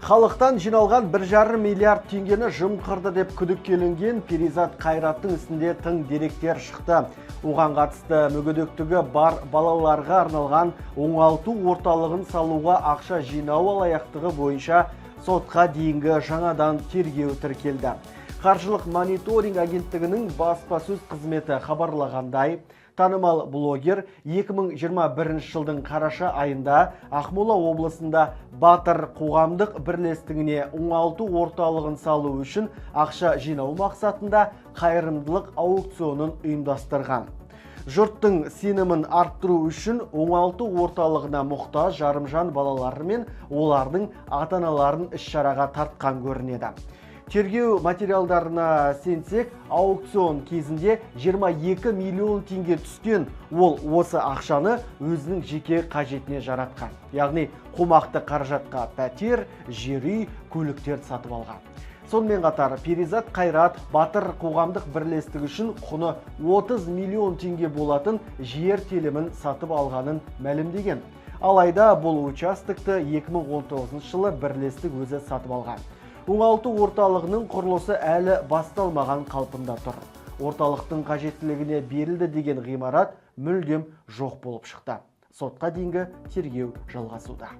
Халықтан жиналған 1,5 миллиард теңгені жымқырды деп күдікке ілінген Перизат Қайраттың ісінде тың деректер шықты. Оған қатысты мүгедектігі бар балаларға арналған оңалту орталығын салуға ақша жинау алаяқтығы бойынша сотқа дейінгі жаңадан тергеу тіркелді. Қаржылық мониторинг агенттігінің баспасөз қызметі хабарлағандай, танымал блогер 2021 жылдың қараша айында Ақмола облысында Батыр қоғамдық бірлестігіне оңалту орталығын салу үшін ақша жинау мақсатында қайырымдылық аукционын ұйымдастырған. Жұрттың сенімін арттыру үшін оңалту орталығына мұқтаж жарымжан балалары мен олардың ата-аналарын іс-шараға тартқан көрінеді. Тергеу материалдарына сенсек, аукцион кезінде 22 миллион теңге түскен. Ол осы ақшаны өзінің жеке қажетіне жаратқан. Яғни қомақты қаражатқа пәтер, жер үй, көліктер сатып алған. Сонымен қатар Перизат Қайрат Батыр қоғамдық бірлестігі үшін құны 30 миллион теңге болатын жер телімін сатып алғанын мәлімдеген. Алайда бұл участокты 2019 жылы бірлестік өзі сатып алған. Оңалту орталығының құрылысы әлі басталмаған қалпында тұр. Орталықтың қажеттілігіне берілді деген ғимарат мүлдем жоқ болып шықты. Сотқа дейінгі тергеу жалғасуда.